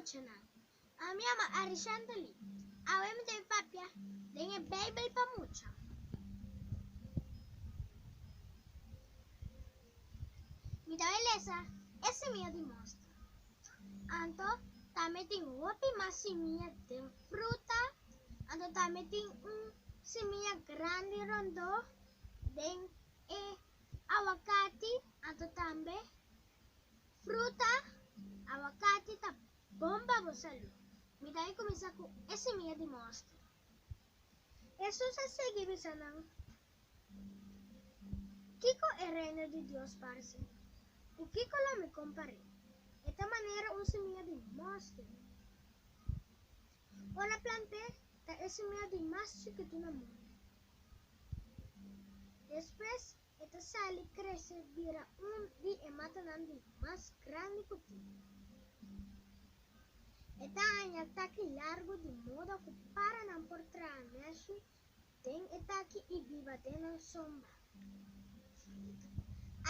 muchanan. Ami yama Arishandely. Awe mi ta bin papia den e Bijbel pa mucha. Mi ta bin lesa e simia di mòster. Anto tambe tin hopi mas simia den fruta. Anto tambe tin un simia grandi rondó den e awakati. Anto tambe fruta, awakati ta bon pa bo salú. Mi ta bin kuminsá ku e simia di mòster. Hesus a sigui bisa nan, Kiko e Reino di Dios parse? Ku kiko lo mi kompar'é? E ta manera un simia di mòster. Ora plant'é, ta e simia di mas chikitu na mundu. Despues e ta sali krese bira un di e matanan di mas grandi ku tin. E ta haña taki largu di moda ku paranan por traha nèshi den e taki i biba den nan sombra.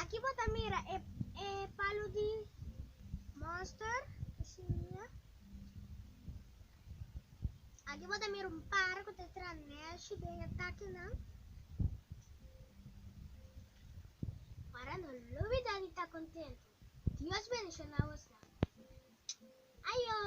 Aki bo ta mira e e palu di mòster, e simia. Aki bo ta mira un para ku ta traha nèshi den e takinan. Para no lubidá di ta kontentu. Dios bendishoná bosnan. Ayo!